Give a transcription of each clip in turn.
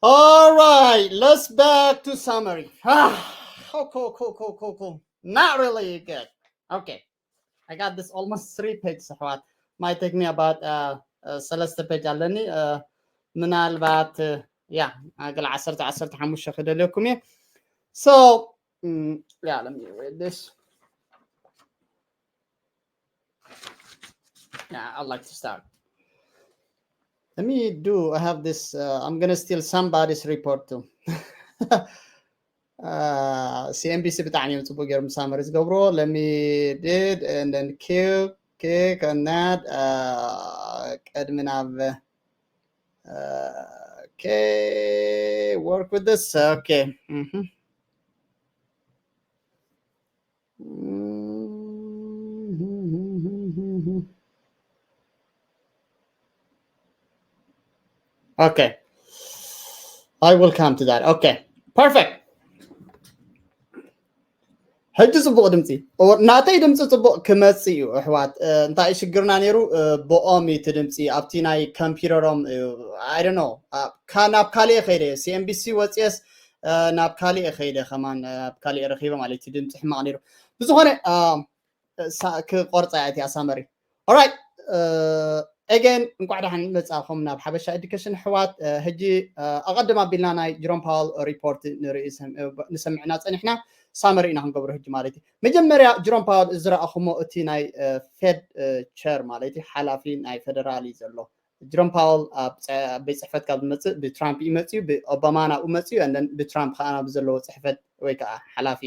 All right, let's back to summary. Ah, cool, cool, cool, cool, cool, cool. Not really good. Okay, I got this almost three pages. ኣሕዋት፣ might take me about uh, uh, ሰለስተ ፔጅ ኣለኒ። Uh, ምናልባት uh, yeah, ገለ ዓሰርተ ዓሰርተ ሓሙሽተ ክደልየኩም እየ። So mm, yeah, let me read this. Yeah, I'd like to start. Let me do, I have this, uh, I'm gonna steal somebody's report too. Uh, C N B C ብጣዕሚ እዮም ጽቡቅ ገይሮም ሳመሪ ዝገብሮ። Let me did and then Q, K, and that, uh, ቅድሚ ናብ uh, okay, work with this. Okay. Mm-hmm. Okay. I will come to that. Okay. Perfect. ሕጂ ጽቡቕ ድምፂ። ናተይ ድምፂ ጽቡቕ ክመፅእ እዩ ኣሕዋት። እንታይ ሽግርና ነይሩ? ብኦም እቲ ድምፂ ኣብቲ ናይ ኮምፒውተሮም እዩ። I don't know, ናብ ካሊእ ከይደ፣ C N B C ወፅየስ ናብ ካሊእ ከይደ፣ ከማን ናብ ካሊእ ረኪበ ማለት እዩ። ድምፂ ሕማቕ ነይሩ። ብዝኾነ ክቆርፃ እያ እቲኣ ሳመሪ። Alright, again እንኳዕ ደሓን መጻእኹም ናብ ሓበሻ ኤዱኬሽን ኣሕዋት። ሕጂ ኣቐድም ኣቢልና ናይ ጀሮም ፓወል ሪፖርት ንርኢ፣ ንሰምዕና ጸኒሕና። ሳመሪ ኢና ክንገብሮ ሕጂ ማለት እዩ። መጀመርያ ጀሮም ፓወል ዝረኣኹሞ እቲ ናይ ፌድ ቸር ማለት እዩ፣ ሓላፊ ናይ ፌደራል እዩ ዘሎ። ጀሮም ፓወል ኣብ ቤት ጽሕፈት ካብ ዝመጽእ ብትራምፕ እዩ መጽዩ፣ ብኦባማ ናብኡ መጽዩ፣ and then ብትራምፕ ከዓ ናብ ዘለዎ ጽሕፈት ወይ ከዓ ሓላፊ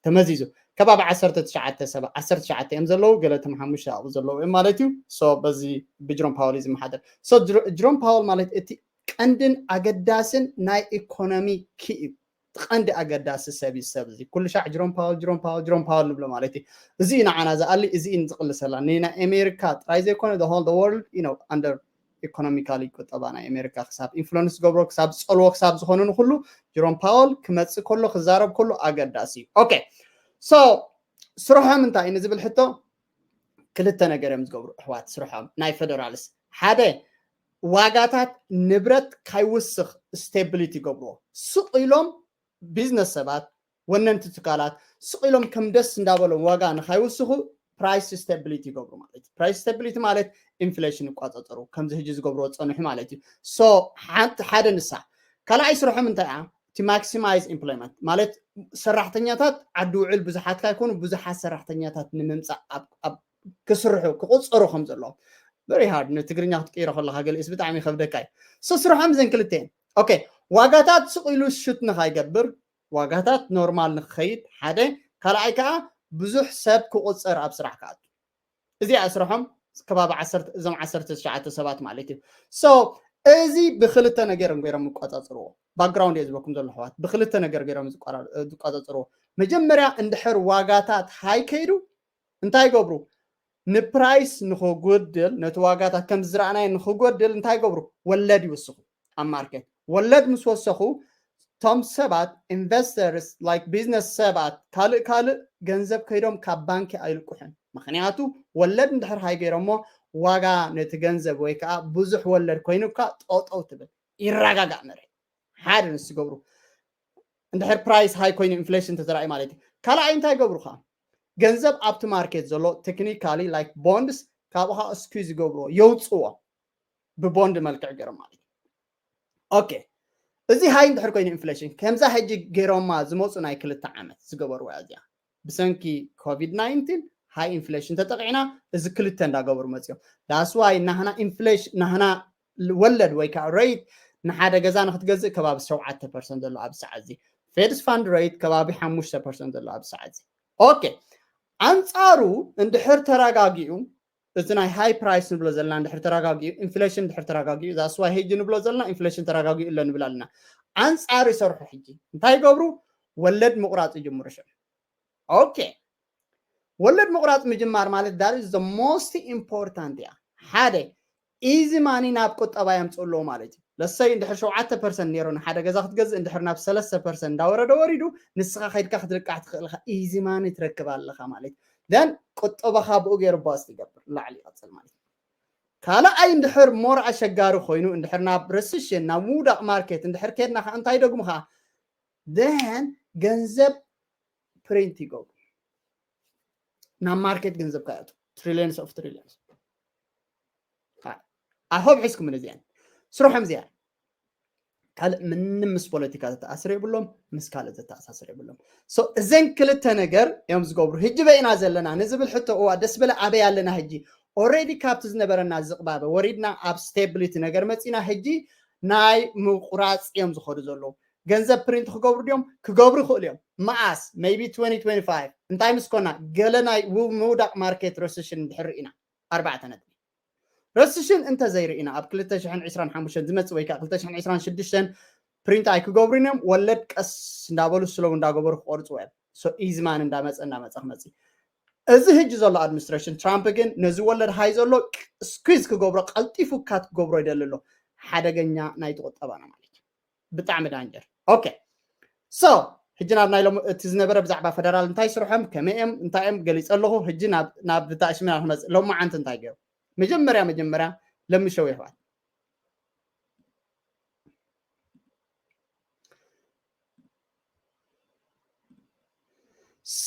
ተመዚዙ። ከባቢ ዓሰርተ ትሽዓተ ሰባት፣ ዓሰርተ ትሽዓተ እዮም ዘለዉ፣ ገለ ተም ሓሙሽተ ኣብኡ ዘለዉ እዮም ማለት እዩ። So በዚ ብጀሮም ፓወል እዩ ዝመሓደር። So ጀሮም ፓወል ማለት እቲ ቀንድን ኣገዳስን ናይ ኢኮኖሚ ኪ እዩ። ቀንዲ ኣገዳሲ ሰብ እዩ ሰብ እዚ። ኩሉ ሻዕ ጀሮም ፓወል፣ ጀሮም ፓወል፣ ጀሮም ፓወል ንብሎ ማለት እዩ። እዚ እዩ ንዓና ዝኣሊ፣ እዚ እዩ ዝቕልሰላ። ንናይ ኣሜሪካ ጥራይ ዘይኮነ the whole the world, you know, under ኢኮኖሚካሊ ቁጠባ ናይ ኣሜሪካ ክሳብ ኢንፍሉንስ ዝገብሮ፣ ክሳብ ዝጸልዎ፣ ክሳብ ዝኾኑ ንኩሉ ጀሮም ፓወል ክመጽእ ከሎ፣ ክዛረብ ከሎ ኣገዳሲ እዩ። Okay, so ስርሖም እንታይ እዩ ንዝብል ሕቶ ክልተ ነገር እዮም ዝገብሩ ኣሕዋት። ስርሖም ናይ ፌደራልስ ሓደ ዋጋታት ንብረት ካይውስኽ ስቴቢሊቲ ይገብርዎ። ስቕ ኢሎም ቢዝነስ ሰባት፣ ወነንቲ ትካላት ስቕ ኢሎም ከም ደስ እንዳበሎም ዋጋ ንካይውስኹ ፕራይስ ስቴቢሊቲ ይገብሩ ማለት እዩ። ፕራይስ ስቴቢሊቲ ማለት ኢንፍሌሽን ይቋጻጸሩ፣ ከምዚ ሕጂ ዝገብርዎ ዝጸንሑ ማለት እዩ። So ሓንቲ ሓደ ንሳ። ካልኣይ ስርሖም እንታይ እያ? To maximize employment ማለት ሰራሕተኛታት ዓዲ ውዕል ብዙሓት ካይኮኑ ብዙሓት ሰራሕተኛታት ንምምጻእ ኣብ ክስርሑ ክቁጸሩ ከም ዘለዎም። Very hard፣ ንትግርኛ ክትቅይሮ ከለካ ገሊኡስ ብጣዕሚ ይከብደካ እዩ። So ስርሖም ዘን ክልተ እየን። Okay፣ ዋጋታት ስቕ ኢሉ ሹት ንካይገብር፣ ዋጋታት ኖርማል ንክኸይድ ሓደ፣ ካልኣይ ከዓ ብዙሕ ሰብ ክቁጸር ኣብ ስራሕ ክኣቱ። እዚኣ ስርሖም ከባቢ ዓሰርተ፣ እዞም ዓሰርተ ትሽዓተ ሰባት ማለት እዩ። So እዚ ብክልተ ነገር እዮም ገይሮም ዝቆጻጽርዎ። ባክግራውንድ እየ ዝበኩም ዘሎ ኣሕዋት፣ ብክልተ ነገር ገይሮም ዝቆጻጽርዎ። መጀመርያ እንድሕር ዋጋታት ሃይ ከይዱ እንታይ ይገብሩ? ንፕራይስ ንክጉድል፣ ነቲ ዋጋታት ከም ዝረኣናዮ ንክጎድል እንታይ ይገብሩ? ወለድ ይውስኹ ኣብ ማርኬት። ወለድ ምስ ወሰኹ፣ እቶም ሰባት ኢንቨስተርስ፣ ላይክ ቢዝነስ ሰባት፣ ካልእ ካልእ ገንዘብ ከይዶም ካብ ባንኪ ኣይልቅሑን። ምክንያቱ ወለድ እንድሕር ሃይ ገይሮሞ፣ ዋጋ ነቲ ገንዘብ ወይ ከዓ ብዙሕ ወለድ ኮይኑ እኳ ጠውጠው ትብል፣ ይረጋጋእ መሬት። ሓደ ንስ ይገብሩ። እንድሕር ፕራይስ ሃይ ኮይኑ ኢንፍሌሽን ተተራእዩ ማለት እዩ። ካልኣይ እንታይ ይገብሩ ከዓ? ገንዘብ ኣብቲ ማርኬት ዘሎ ቴክኒካሊ ላይክ ቦንድስ ካብኡ ከዓ ስኩዝ ይገብርዎ፣ የውፅዎ ብቦንድ መልክዕ ገይሮም ማለት እዩ። Okay፣ እዚ ሃይ እንድሕር ኮይኑ ኢንፍሌሽን ከምዛ ሕጂ ገይሮማ ዝመፁ ናይ ክልተ ዓመት ዝገበርዋ እዚኣ ብሰንኪ ኮቪድ ናይንቲን ሃይ ኢንፍሌሽን ተጠቂዕና እዚ ክልተ እንዳገበሩ መፅዮም። That's why ናህና ኢንፍሌሽን፣ ናህና ወለድ ወይ ከዓ ሬት ንሓደ ገዛ ንክትገዝእ ከባቢ ሸውዓተ ፐርሰንት ዘሎ ኣብዚ ሰዓት እዚ፣ ፌድስ ፋንድ ሬት ከባቢ ሓሙሽተ ፐርሰንት ዘሎ ኣብዚ ሰዓት እዚ። Okay፣ ኣንፃሩ እንድሕር ተረጋጊኡ፣ እዚ ናይ ሃይ ፕራይስ ንብሎ ዘለና እንድሕር ተረጋጊኡ፣ ኢንፍሌሽን እንድሕር ተረጋጊኡ፣ that's why ሕጂ ንብሎ ዘለና ኢንፍሌሽን ተረጋጊኡ ኣሎ ንብል ኣለና። ኣንፃሩ ይሰርሑ። ሕጂ እንታይ ይገብሩ? ወለድ ምቁራፅ ይጅምሩ። ሽዑ Okay፣ ወለድ ምቁራፅ ምጅማር ማለት that is the most important እያ። ሓደ፣ ኢዚ ማኒ ናብ ቁጠባ የምፅኡ ኣለዉ ማለት እዩ። ለሰይ እንድሕር ሸውዓተ ፐርሰንት ነይሩ ንሓደ ገዛ ክትገዝእ፣ እንድሕር ናብ ሰለስተ ፐርሰንት እንዳወረደ ወሪዱ፣ ንስኻ ከይድካ ክትልቃሕ ትኽእል ኢኻ። ኢዚ ማኒ ትረክብ ኣለኻ ማለት እዩ። Then ቁጠባኻ ብኡ ገይሩ ባስት ይገብር፣ ላዕሊ ይቐፅል ማለት እዩ። ካልኣይ እንድሕር more ኣሸጋሪ ኮይኑ እንድሕር ናብ recession ናብ ምውዳቕ market እንድሕር ከድና ከዓ እንታይ ደግሞ ከዓ then ገንዘብ print ይገብሩ ናብ market ገንዘብ ካያቱ trillions of trillions I hope ሒዝኩም እዚኣን ስርሖም እዚኣ ካልእ ምንም ምስ ፖለቲካ ዘተኣስር የብሎም ምስ ካልእ ዘተኣሳስር የብሎም so እዘን ክልተ ነገር እዮም ዝገብሩ ህጂ በይና ዘለና ንዝብል ሕቶ እዋ ደስ በለ ኣበይ ኣለና ህጂ already ካብቲ ዝነበረና ዝቕባበ ወሪድና ኣብ stability ነገር መፂና ህጂ ናይ ምቁራፅ እዮም ዝኸዱ ዘለዉ ገንዘብ print ክገብሩ ድዮም ክገብሩ ይኽእሉ እዮም መኣስ maybe twenty twenty-five እንታይ ምስ ኮና ገለ ናይ ምውዳቕ market recession እንድሕር ኢና ኣርባዕተ ነጥቢ recession እንተዘይርኢና ኣብ ክልተ ሽሕን ዕስራን ሓሙሽተን ዝመፅእ ወይ ከዓ ክልተ ሽሕን ዕስራን ሽዱሽተን print ኣይክገብሩን እዮም ወለድ ቀስ እንዳበሉ slow እንዳገበሩ ክቆርፅዎ እዮም so easy money እንዳመፀ እንዳመፀ ክመፅእ እዚ ህጂ ዘሎ administration ትራምፕ ግን ነዚ ወለድ high ዘሎ squeeze ክገብሮ ቀልጢፉ cut ክገብሮ ይደሊ ኣሎ ሓደገኛ ናይቲ ቁጠባና ማለት እዩ ብጣዕሚ danger okay so ህጂ ናብ ናይ ሎም እቲ ዝነበረ ብዛዕባ ፈደራል እንታይ ስርሖም ከመይ እዮም እንታይ እዮም ገሊፀ ኣለኹ ህጂ ናብ ብታእሽምና ክመፅእ ሎማዓንቲ እንታይ ገይሩ መጀመርያ መጀመርያ ለምሸው ይሕዋት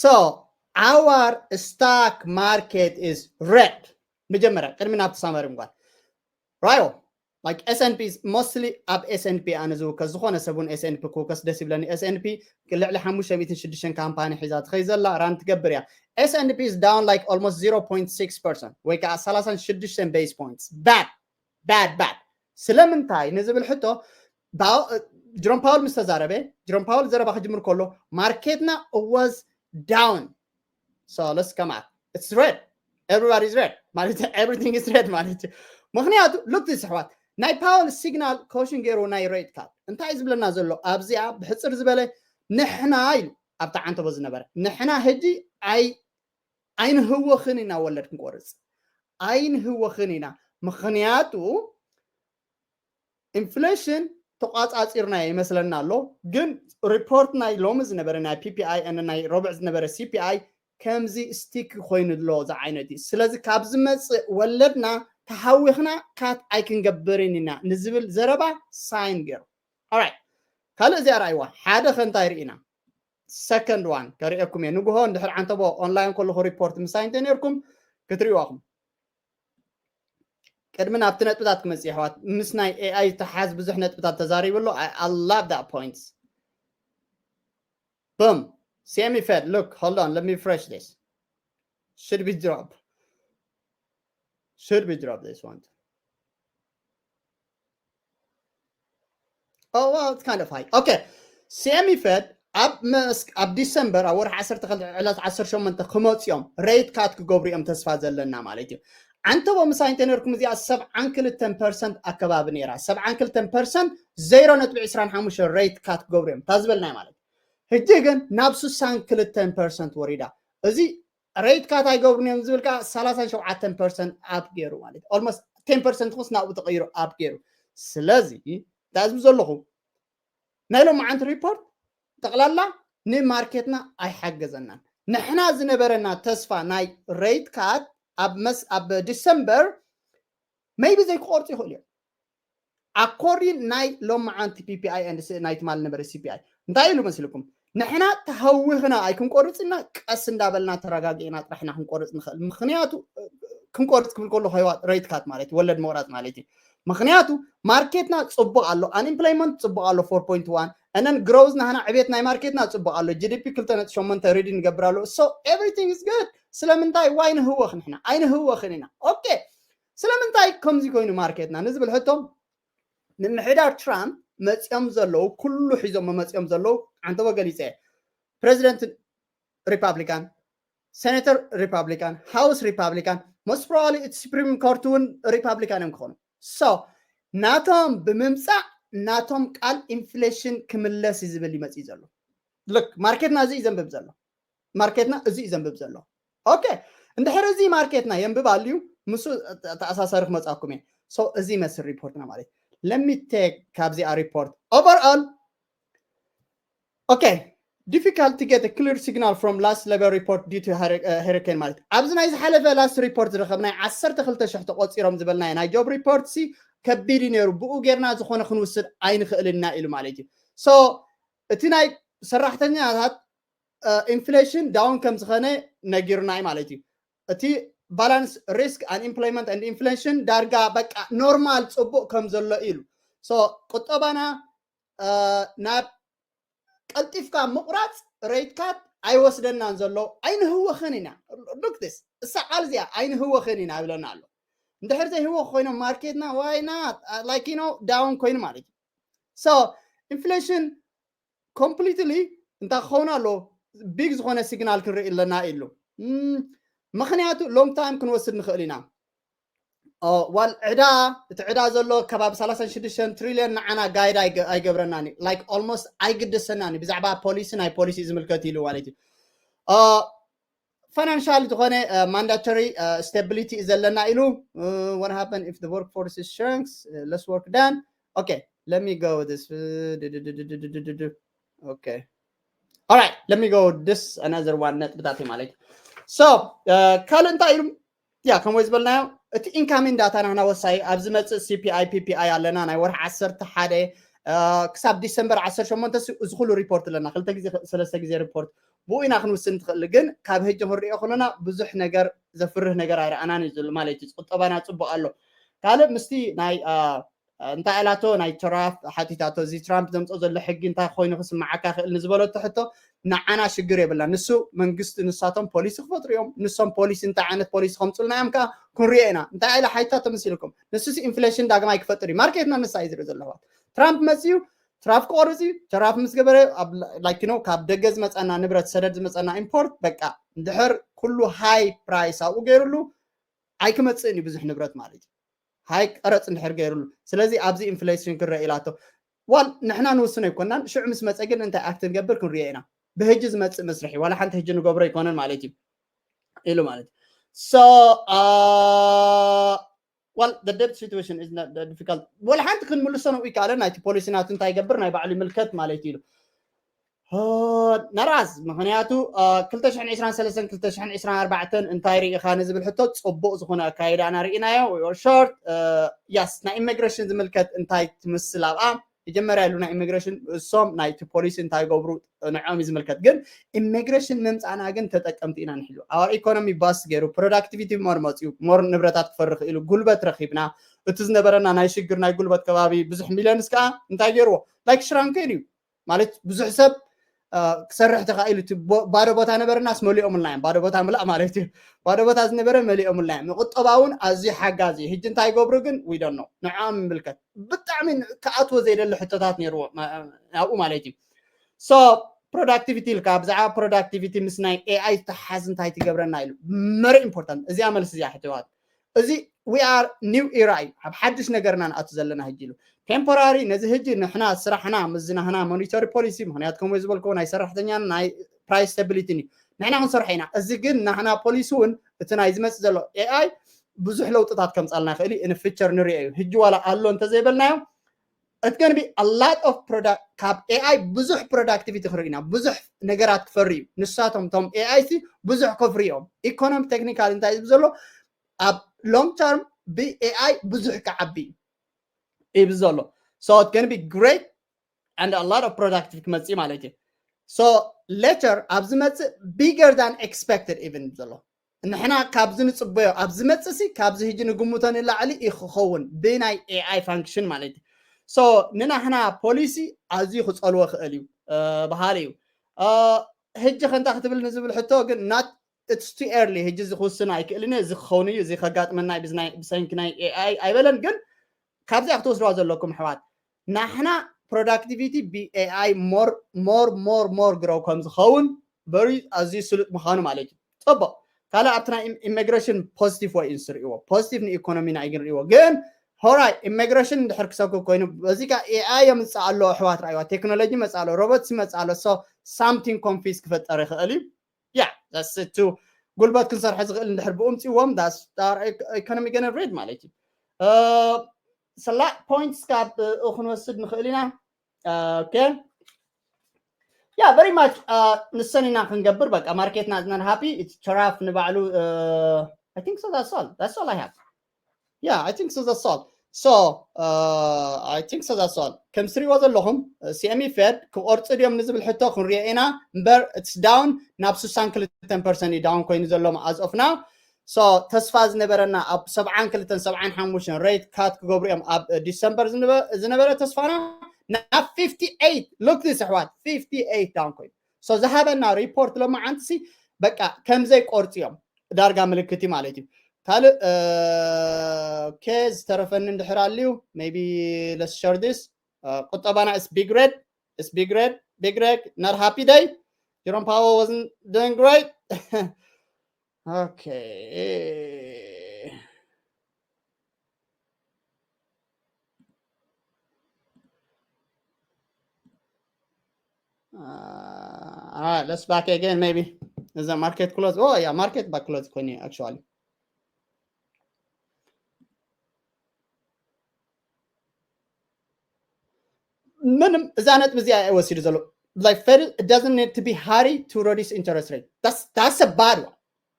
so our stock market is red መጀመርያ ቅድሚ ናብቲ ሳመሪ ምጓል ራዮ like S&P is mostly ኣብ S&P ኣነ ዝውከስ ዝኾነ ሰቡን S&P ክውከስ ደስ ይብለኒ S&P ልዕሊ ሓሙሽተ ሚእትን ሽዱሽተን ካምፓኒ ሒዛ ትኸይ ዘላ ራን ትገብር እያ S&P is down like almost zero point six percent ወይ ከዓ ሰላሳን ሽዱሽተን base points bad bad bad ስለምንታይ ንዝብል ሕቶ ጅሮም ፓውል ምስ ተዛረበ ጅሮም ፓውል ዘረባ ክጅምር ከሎ ማርኬትና was down so let's come out it's red everybody is red ማለት everything is red ማለት እዩ ምክንያቱ look this ኣሕዋት ናይ ፓውል signal caution ገይሩ ናይ rate cut እንታይ ዝብለና ዘሎ ኣብዚኣ ብሕፅር ዝበለ ንሕና ኢሉ ኣብታ ዓንተቦ ዝነበረ ንሕና ህጂ ኣይ ኣይንህወኽን ኢና ወለድ ክንቆርፅ ኣይንህወኽን ኢና ምክንያቱ inflation ተቋፃፂርና ይመስለና ኣሎ ግን report ናይ ሎሚ ዝነበረ ናይ PPI and ናይ ረቡዕ ዝነበረ CPI ከምዚ stick ኮይኑ ኣሎ ዝዓይነት እዩ ስለዚ ካብ ዝመፅእ ወለድና ተሃዊኽና cut ኣይክንገብርን ኢና ንዝብል ዘረባ sign ገይሩ right ካልእ እዚኣ ረኣይዋ ሓደ ከ እንታይ ርኢና second one ከርእየኩም እየ ንግሆ እንድሕር ዓንተቦ online ከለኹ report ምሳይ እንተ ነርኩም ክትርእዋኹም ቅድሚ ናብቲ ነጥብታት ክመፅእ ኣሕዋት ምስ ናይ AI ተሓዝ ብዙሕ ነጥብታት ተዛሪቡ ኣሎ I love that points boom CME Fed look hold on let me refresh this should be drop should be drop this one Oh, well, it's kind of high. Okay. CME Fed ኣብ ኣብ ዲሰምበር ኣብ ወርሒ ዓሰርተ ክልተ ዕለት ዓሰርተ ሸሞንተ ክመፅኦም rate cut ክገብሩ እዮም ተስፋ ዘለና ማለት እዩ ዓንተቦ ምሳይ እንተ ነርኩም እዚኣ ሰብዓን ክልተን ፐርሰንት ኣከባቢ ነይራ ሰብዓን ክልተን ፐርሰንት ዜሮ ነጥቢ ዕስራን ሓሙሽተ rate cut ክገብሩ እዮም እታ ዝበልናይ ማለት ህጂ ግን ናብ ስሳን ክልተን ፐርሰንት ወሪዳ እዚ rate cut ኣይገብሩን እዮም ዝብል ከዓ ሰላሳን ሸውዓተን ፐርሰንት up ገይሩ ማለት almost ten percent ኹስ ናብኡ ተቀይሩ up ገይሩ ስለዚ እንታይ ዝብ ዘለኹ ናይ ሎማዓንቲ report ጠቕላላ ንማርኬትና ኣይሓገዘናን ንሕና ዝነበረና ተስፋ ናይ rate cut ኣብ መስ ኣብ ዲሰምበር maybe ዘይክቆርፁ ይኽእሉ እዮም according ናይ ሎማዓንቲ PPI and ናይ ትማል ነበረ CPI እንታይ ኢሉ መስልኩም ንሕና ተሃዊኽና ኣይክንቆርፅና ቀስ እንዳበልና ተረጋጊእና ጥራሕና ክንቆርፅ ንኽእል ምክንያቱ ክንቆርፅ ክብል ከሎ ከይዋ rate cut ማለት ወለድ ምቑራፅ ማለት እዩ ምክንያቱ ማርኬትና ፅቡቅ ኣሎ unemployment ፅቡቅ ኣሎ four point one and then growth ናህና ዕቤት ናይ ማርኬትና ፅቡቅ ኣሎ GDP ክልተ ነጥቢ ሸሞንተ reading ንገብር ኣሎ so everything is good ስለምንታይ why ንህወኽ ንሕና ኣይንህወኽን ኢና okay ስለምንታይ ከምዚ ኮይኑ ማርኬትና ንዝብል ሕቶ ምምሕዳር ትራምፕ መፂኦም ዘለዉ ኩሉ ሒዞሞ መፂኦም ዘለዉ ዓንተቦ ገሊፀ ፕሬዚደንት ሪፓብሊካን senator Republican House Republican most probably እቲ Supreme Court እውን Republican እዮም ክኾኑ so ናቶም ብምምፃእ ናቶም ቃል inflation ክምለስ እዩ ዝብል ይመፅእ ዘሎ look ማርኬትና እዚ እዩ ዘንብብ ዘሎ ማርኬትና እዚ እዩ ዘንብብ ዘሎ okay እንድሕር እዚ ማርኬትና የንብብ ኣልዩ ምስ ተኣሳሰሪ ክመፃኩም እየ so እዚ ይመስል report ና ማለት let me take ካብዚኣ report overall okay Difficult to get a clear signal from last labor report due to hurricane ማለት ኣብዚ ናይ ዝሓለፈ last report ዝረኸብናይ ዓሰርተ ክልተ ሽሕ ተቆፂሮም ዝበልናዮ ናይ job report ሲ ከቢድ እዩ ነይሩ። ብኡ ጌርና ዝኾነ ክንውስድ ኣይንኽእልና ኢሉ ማለት እዩ። So እቲ ናይ ሰራሕተኛታት inflation down ከም ዝኾነ ነጊሩና እዩ ማለት እዩ። እቲ balance risk unemployment and inflation ዳርጋ በቃ normal ፅቡቅ ከም ዘሎ ኢሉ። So ቁጠባና ናብ ቀልጢፍካ ምቁራፅ rate cut ኣይወስደናን ዘሎ። ኣይንህወኽን ኢና። Look this እሳ ቃል እዚኣ ኣይንህወኽን ኢና ይብለና ኣሎ። እንድሕር ዘይህወኽ ኮይኖም ማርኬትና why not like you know down ኮይኑ ማለት እዩ። So inflation completely እንታይ ክኸውን ኣሎ big ዝኾነ signal ክንርኢ ኣለና ኢሉ። ምኽንያቱ long time ክንወስድ ንኽእል ኢና። ዋል ዕዳ እቲ ዕዳ ዘሎ ከባቢ ሰላሳ ሽዱሽተ ትሪልዮን ንዓና guide ኣይገብረናን እዩ። Like almost ኣይግድሰናን እዩ ብዛዕባ ፖሊሲ ናይ ፖሊሲ ዝምልከት ኢሉ ማለት እዩ። Financial ዝኾነ mandatory stability እዩ ዘለና ኢሉ። What happen if the workforce is shrinks, less work done? Okay, let me go this. Okay, all right, let me go this another one ነጥብታት ማለት እዩ። So ካልእ እንታይ ኢሉ? ያ ከም ወይ ዝበልናዮ እቲ incoming data ናህና ወሳኢ ኣብ ዝመፅእ CPI PPI ኣለና ናይ ወርሒ ዓሰርተ ሓደ ክሳብ ዲሰምበር ዓሰርተ ሸሞንተ እዚ ኩሉ report ኣለና። ክልተ ግዜ ሰለስተ ግዜ report ብኡ ኢና ክንውስን ትኽእል። ግን ካብ ህጂ ክንሪኦ ከለና ብዙሕ ነገር ዘፍርህ ነገር ኣይረኣናን እዩ ዝብል ማለት እዩ። ቁጠባና ፅቡቅ ኣሎ። ካልእ ምስቲ ናይ እንታይ ኢላቶ ናይ ትራምፕ ሓቲታቶ እዚ ትራምፕ ዘምፅኦ ዘሎ ሕጊ እንታይ ኮይኑ ክስማዓካ ክእል ንዝበለቶ ሕቶ ንዓና ሽግር የብልና። ንሱ መንግስቲ ንሳቶም ፖሊሲ ክፈጥሩ እዮም። ንሶም ፖሊሲ እንታይ ዓይነት ፖሊሲ ከምፅልና እዮም ከዓ ክንሪኦ ኢና። እንታይ ኢላ ሓቲታቶ መሲልኩም? ንሱስ inflation ዳግማይ ክፈጥር እዩ። ማርኬትና ንሳ እዩ ዝርኢ ዘለዋ። ትራምፕ መፅዩ ትራፍ ክቆርፅ እዩ። ተራፍ ምስ ገበረ like you know ካብ ደገ ዝመፀና ንብረት ሰደድ ዝመፀና import በቃ እንድሕር ኩሉ high price ኣብኡ ገይሩሉ ኣይክመፅእን እዩ ብዙሕ ንብረት ማለት እዩ። High ቀረፅ እንድሕር ገይሩሉ ስለዚ ኣብዚ inflation ክረአ ኢላቶ። ዋል ንሕና ንውስኖ ኣይኮናን። ሽዑ ምስ መፀ ግን እንታይ act ንገብር ክንሪኦ ኢና። ብህጂ ዝመፅእ መስርሒ ዋላ ሓንቲ ህጂ ንገብሮ ኣይኮነን ማለት እዩ ኢሉ ማለት so ዋል the debt situation is not difficult። ዋላ ሓንቲ ክንምልሶ ነው ይካለ ናይቲ ፖሊሲ ናቱ እንታይ ይገብር ናይ ባዕሉ ይምልከት ማለት እዩ ኢሉ። ነራስ ምክንያቱ ክልተ ሽሕን ዕስራን ሰለስተን ክልተ ሽሕን ዕስራን ኣርባዕተን እንታይ ርኢኻ ንዝብል ሕቶ ፅቡቅ ዝኾነ ኣካይዳና ርኢናዮ። Short yes ናይ ኢሚግሬሽን ዝምልከት እንታይ ትምስል ኣብኣ መጀመርያ ኢሉ ናይ ኢሚግሬሽን እሶም ናይቲ ፖሊሲ እንታይ ገብሩ ንዖም እዩ ዝምልከት። ግን ኢሚግሬሽን ምምፃእና ግን ተጠቀምቲ ኢና ንሕሉ። Our economy bust ገይሩ productivity more መፅኡ more ንብረታት ክፈሪ ክኢሉ ጉልበት ረኪብና። እቲ ዝነበረና ናይ ሽግር ናይ ጉልበት ከባቢ ብዙሕ ሚሊዮንስ ከዓ እንታይ ገይርዎ like shrunken እዩ ማለት ብዙሕ ሰብ ክሰርሕ ተኻኢሉ እቲ ባዶ ቦታ ነበረናስ መሊኦምልና እዮም። ባዶ ቦታ ምላእ ማለት እዩ። ባዶ ቦታ ዝነበረ መሊኦምልና እዮም። ንቁጠባ እውን ኣዝዩ ሓጋዚ እዩ። ሕጂ እንታይ ይገብሩ ግን we don't know። ንዕኦም ይምልከት። ብጣዕሚ ክኣትዎ ዘይደሊ ሕቶታት ነይርዎ ናብኡ ማለት እዩ። So productivity ኢልካ ብዛዕባ productivity ምስ ናይ AI ዝተሓዝ እንታይ ትገብረና ኢሉ very important። እዚኣ መልሲ እዚኣ ሕትዋት እዚ we are new era እዩ። ኣብ ሓድሽ ነገርና ንኣቱ ዘለና ሕጂ ኢሉ temporary ነዚ ሕጂ ንሕና ስራሕና ምዝናህና ሞኒተሪ ፖሊሲ ምክንያቱ ከምኡ ዝበልክዎ ናይ ሰራሕተኛን ናይ price stability እዩ። ንሕና ክንሰርሖ ኢና። እዚ ግን ናህና ፖሊሲ እውን እቲ ናይ ዝመፅእ ዘሎ AI ብዙሕ ለውጥታት ከምፃልና ይኽእል እዩ። In future ንሪኦ እዩ። ሕጂ ዋላ ኣሎ እንተዘይበልናዮ it's gonna be a lot of product ካብ AI ብዙሕ productivity ክርኢ ኢና። ብዙሕ ነገራት ክፈሪ እዩ። ንሳቶም ቶም AI ሲ ብዙሕ ከፍሪ እዮም። ኢኮኖሚ ቴክኒካል እንታይ ዝብ ዘሎ ኣብ long term ብ AI ብዙሕ ክዓቢ እዩ ይብል ዘሎ። So it's gonna be great and a lot of productive ክመፅእ ማለት እዩ። So later ኣብ ዝመፅእ bigger than expected even ዘሎ ንሕና ካብዚ ንፅበዮ ኣብ ዝመፅእ ሲ ካብዚ ሕጂ ንግምቶ ንላዕሊ እዩ ክኸውን ብናይ AI function ማለት እዩ። So ንናህና ፖሊሲ ኣዝዩ ክፀልዎ ክእል እዩ በሃሊ እዩ። ሕጂ ከንታ ክትብል ንዝብል ሕቶ ግን not it's too early ሕጂ እዚ ክውስን ኣይክእልን እዩ። እዚ ክኸውን እዩ እዚ ከጋጥመና ብሰንኪ ናይ AI ኣይበለን። ግን ካብዚኣ ክትወስድዋ ዘለኩም ኣሕዋት ናሕና productivity ብ AI more more more more grow ከም ዝኸውን very ኣዝዩ ስሉጥ ምዃኑ ማለት እዩ። ፅቡቅ ካልእ ኣብቲ ናይ ኢሚግሬሽን positive way እዩ ዝርእይዎ። Positive ንኢኮኖሚና እዩ ዝርእይዎ። ግን ሆራይ ኢሚግሬሽን እንድሕር ክሰብኩ ኮይኑ በዚ ካ AI የምፅእ ኣሎ ኣሕዋት ረኣይዋ። ቴክኖሎጂ መፅእ ኣሎ ሮቦትስ ይመፅእ ኣሎ። So something confuse ክፈጠር ይኽእል እዩ። Yeah that's it too። ጉልበት ክንሰርሐ ዝኽእል እንድሕር ብኡ ምፅእዎም that's our economy gonna red ማለት እዩ። ሰላ points ካብ ክንወስድ ንኽእል ኢና። Okay Yeah, very much. Uh, ንሰን ኢና ክንገብር በቃ ማርኬትና ዝነን ሃፒ ተራፍ ንባዕሉ። Uh, I think so. That's all. That's all I have. Yeah, I think so. That's all. So uh, I think so. That's all. ከም ስሪዎ ዘለኹም ሲኤምኢ ፌድ ክቆርፂ ድዮም ንዝብል ሕቶ ክንሪኦ ኢና እምበር it's down ናብ ስሳን ክልተን ፐርሰንት እዩ ዳውን ኮይኑ ዘሎ as of now. So ተስፋ ዝነበረና ኣብ ሰብዓን ክልተን ሰብዓን ሓሙሽተን ሬት ካት ክገብሩ እዮም ኣብ ዲሰምበር ዝነበረ ተስፋና ናብ fifty eight. Look this ኣሕዋት fifty eight ዳውን ኮይኑ so ዝሃበና ሪፖርት ሎማዓንቲ ሲ በቃ ከምዘይ ቆርፂ እዮም ዳርጋ ምልክት እዩ ማለት እዩ። ካልእ ኦኬ ዝተረፈኒ እንድሕር ኣልዩ maybe let's share this. ቁጠባና is big red, is big red, big red, not happy day. Jerome Powell wasn't doing great. Okay. Uh, all right, let's back again maybe. Is the market close? Oh yeah, market back close ኮይኑ actually. ምንም እዛ ነጥቢ እዚኣ እየ ወሲዱ ዘሎ like Fed doesn't need to be hurry to reduce interest rate. That's that's a bad one.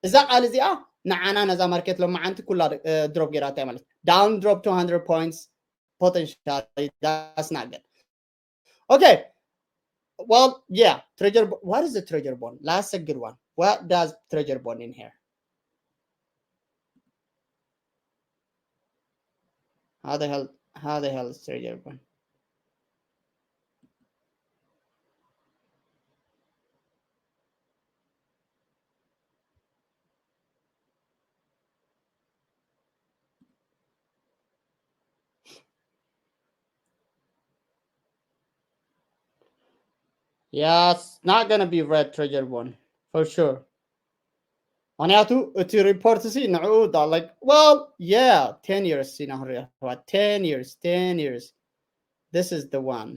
እዛ ቃል እዚኣ ንዓና ነዛ ማርኬት ሎማዓንቲ ኩላ ድሮፕ ገይራታ ማለት down drop two hundred points potentially. That's not good. Okay. Well, yeah, treasury. What is the treasury bond? That's a good one. What does treasury bond in here? How the hell? How the hell is treasury bond? Yes, not gonna be red treasury bond for sure. ምክንያቱ እቲ ሪፖርት ሲ ንዕኡ like well yeah ten years ኢና ክንሪኦ ten years ten years. This is the one.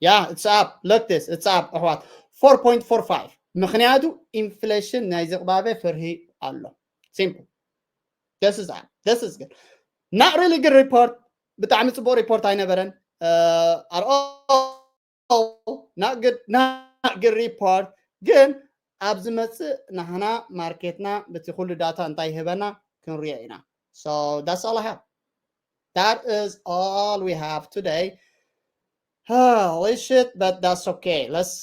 Yeah, it's up. Look this, it's up ኣሕዋት four point four five. ምክንያቱ ኢንፍሌሽን ናይ ዝቕባበ ፍርሂ ኣሎ። Simple. This is up. This is good. Not really good report. ብጣዕሚ ፅቡቅ ሪፖርት ኣይነበረን። At all. Not good, not good report. ግን ኣብ ዝመፅእ ናህና ማርኬትና በቲ ኩሉ ዳታ እንታይ ይህበና ክንሪኦ ኢና። So that's all I have. That is all we have today. Holy shit, but that's okay. Let's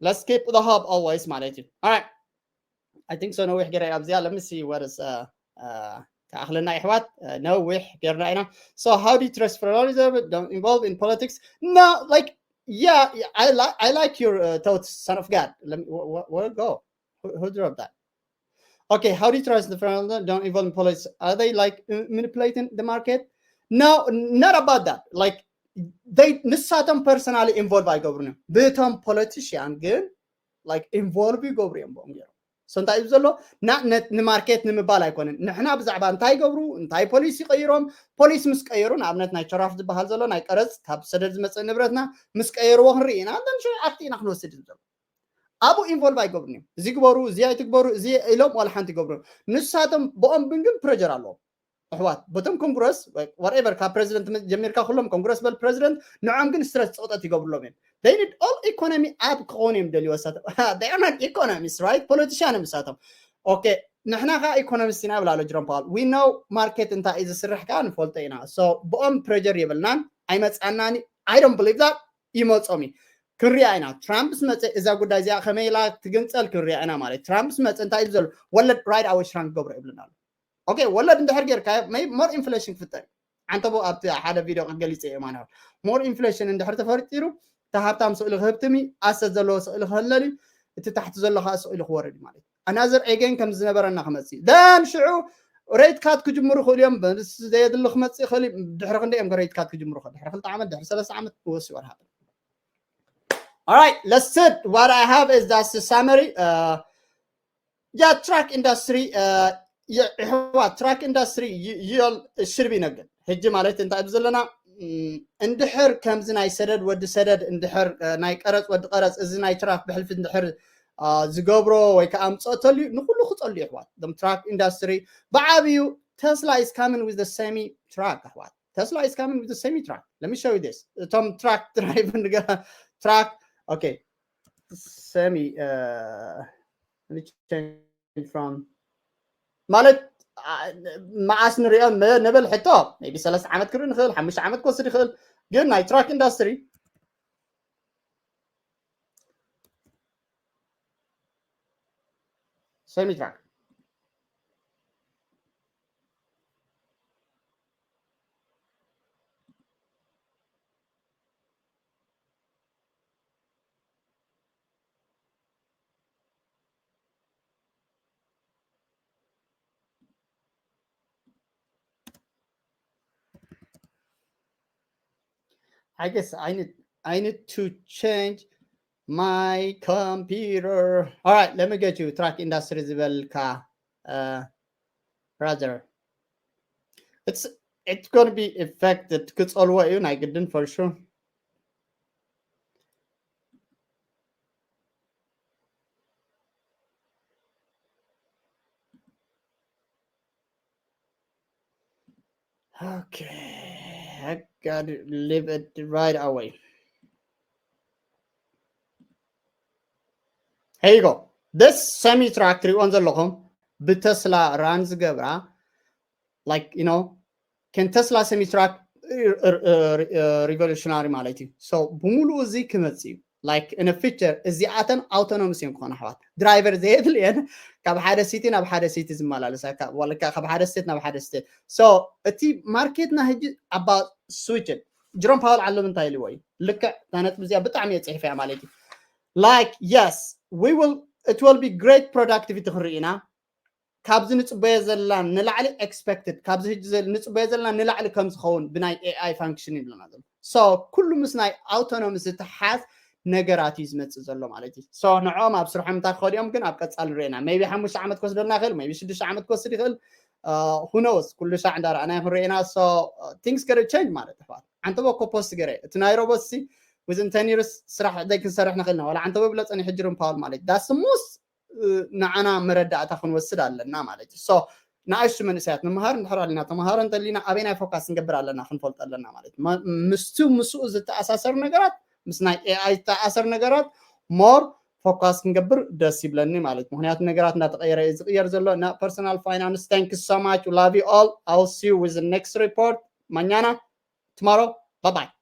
let's keep the hope always ማለት እዩ. All right. I think so. ነዊሕ ገይረ ኣብዚኣ let me see what is uh, uh, ተኣኽለና ይሕዋት ነዊሕ ገይርና ኢና. So how do you trust federalism? Don't involve in politics. No, like yeah, yeah, I like I like your uh, thoughts, son of God. Let me where, where go? Who, who dropped that? Okay, how do you trust the federalism? Don't involve in politics. Are they like uh, manipulating the market? No, not about that. Like they ንሳቶም personally involve ኣይገብሩን እዮም ብቶም ፖለቲሽያን ግን like involve ይገብሩ እዮም ብኦም ገይሮም so እንታይ እዩ ዘሎ ንማርኬት ንምባል ኣይኮነን ንሕና ብዛዕባ እንታይ ይገብሩ እንታይ ፖሊሲ ቀይሮም ፖሊሲ ምስ ቀየሩ ንኣብነት ናይ ቸራፍ ዝበሃል ዘሎ ናይ ቀረፅ ካብ ሰደድ ዝመፅእ ንብረትና ምስ ቀየርዎ ክንርኢ ኢና then ኣክት ኢና ክንወስድ እዩ ዘሎ ኣብኡ ኢንቮልቭ ኣይገብሩን እዮም እዚ ግበሩ እዚ ኣይትግበሩ እዚ ኢሎም ዋላ ሓንቲ ይገብሩ ንሳቶም ብኦም ግን ፕረጀር ኣለዎም ኣሕዋት በቶም ኮንግረስ whatever ካብ ፕረዚደንት ጀሚርካ ኩሎም ኮንግረስ በል ፕረዚደንት ንዖም ግን ስትረስ ፀቕጠት ይገብርሎም እዮም they need all economy up ክኾኑ እዮም ደልዩ ወሳቶም they are not economists right politician እዮም ንሳቶም okay ንሕና ከዓ ኢኮኖሚስት ኢና ይብል ኣሎ ጅሮም ፓወል we know market እንታይ እዩ ዝስርሕ ከዓ ንፈልጦ ኢና so ብኦም ፕረጀር የብልናን ኣይመፅኣናን I don't believe that ይመፆም እዩ ክንሪኣ ኢና ትራምፕስ መፀ እዛ ጉዳይ እዚኣ ከመይ ኢላ ትግንፀል ክንሪኣ ኢና ማለት ትራምፕስ መፀ እንታይ እዩ ዘሎ ወለድ right away shrunk ክገብሮ ይብልና ኣሎ okay ወለድ እንድሕር ጌርካ more inflation ክፍጠር እዩ ዓንተቦ ኣብቲ ሓደ ቪድዮ ገሊፀ እየ ማለት more inflation እንድሕር ተፈጢሩ እቲ ሃብታም ስእሊ ክህብትም እዩ ኣሰት ዘለዎ ስእሊ ክህለል እዩ እቲ ታሕቲ ዘሎ ከዓ ስእሊ ክወርድ እዩ ማለት እዩ another again ከም ዝነበረና ክመፅእ እዩ then ሽዑ rate cut ክጅምሩ ይኽእሉ እዮም ዘየድሊ ክመፅእ ይኽእል እዩ ድሕሪ ክንደይ እዮም rate cut ክጅምሩ ይኽእል ድሕሪ ክልተ ዓመት ድሕሪ ሰለስተ ዓመት ክወስድ ወርሃ All right, let's sit. What I have is that's the summary. Uh, yeah, truck industry. Uh, yeah, what truck industry? You, you all should be good. ሕጂ ማለት እንታይ ዘለና እንድሕር ከምዚ ናይ ሰደድ ወዲ ሰደድ እንድሕር ናይ ቀረፅ ወዲ ቀረፅ እዚ ናይ ትራክ ብሕልፊ እንድሕር ዝገብሮ ወይ ከዓ ኣምፀኦ ተልዩ ንኩሉ ክፀሉ ይሕዋት ም ትራክ ኢንዳስትሪ ብዓብዩ Tesla is coming with the semi truck ኣሕዋት Tesla is coming with the semi truck let me show you this እቶም ትራክ ድራይቭ ንገ ትራክ okay ሰሚ uh, let me change from ማለት መዓስ ንሪኦ ነበል ሕቶ ቢ ሰለስተ ዓመት ክርኢ ንኽእል ሓሙሽተ ዓመት ክወስድ ይኽእል ግን ናይ ትራክ ኢንዳስትሪ ሰሚ ትራክ I guess I need I need to change my computer. All right, let me get you track industry ዝበልካ uh, brother. It's it's going to be affected ክጸልዎ እዩ ናይ ግድን for sure. Okay, I gotta leave it right away. Here you go. This semi truck ትሪእዎን ዘለኹም ብተስላ ራን ዝገብራ like you know can Tesla semi truck revolutionary ማለት እዩ። So ብምሉኡ እዚ ክመጽእ እዩ። Like in a future እዚኣተን autonomous እዮም ክኾኑ ኣሕዋት። ድራይቨር ዘየድልየን ካብ ሓደ ሲቲ ናብ ሓደ ሲቲ ዝመላለሳ ካብ ሓደ ስቴት ናብ ሓደ ስቴት። So እቲ ማርኬትና ሕጂ about switch ጅሮም ፓወል ዓለም እንታይ ኢልዎ እዩ? ልክዕ እታ ነጥቢ እዚኣ ብጣዕሚ እየ ጽሒፈያ ማለት እዩ። Like yes we will it will be great productivity ክንርኢ ኢና ካብዚ ንፅበዮ ዘለና ንላዕሊ expected ካብዚ ሕጂ ንፅበዮ ዘለና ንላዕሊ ከም ዝኸውን ብናይ AI function ይብለና ዘሎ። So ኩሉ ምስ ናይ autonomy ዝተሓዝ ነገራት እዩ ዝመፅእ ዘሎ ማለት እዩ። So ንዕኦም ኣብ ስርሖም እንታይ ክኸዱ እዮም ግን ኣብ ቀፃሊ ንሪእና maybe ሓሙሽተ ዓመት ክወስደልና ይኽእል maybe ሽዱሽተ ዓመት ክወስድ ይኽእል። Who knows ኩሉ ሻዕ እንዳረኣና ክንሪእና። So things get change ማለት ኣሕዋት። ዓንተቦ እኮ ፖስት ገረ እቲ ናይ ሮቦት ሲ within ten years ስራሕ ደይ ክንሰርሕ ንኽእል ኢና ዋላ ዓንተቦ ብለፀኒ ሕጂ ርን ፓወል ማለት that's the most ንዓና መረዳእታ ክንወስድ ኣለና ማለት እዩ። So ንኣሽቱ መንእሰያት ንመሃር እንድሕር ኣሊና ተምሃሮ እንተሊና ኣበይናይ ፎካስ ክንገብር ኣለና ክንፈልጦ ኣለና ማለት እዩ። ምስቲ ምስኡ ዝተኣሳሰሩ ነገራት ምስ ናይ AI ዝተኣሳሰሩ ነገራት more ፎካስ ክንገብር ደስ ይብለኒ ማለት ምክንያቱ ነገራት እንዳተቀየረ እዩ ዝቅየር ዘሎ እና personal finance thank you so much love you all I'll see you with the next report ማኛና tomorrow bye bye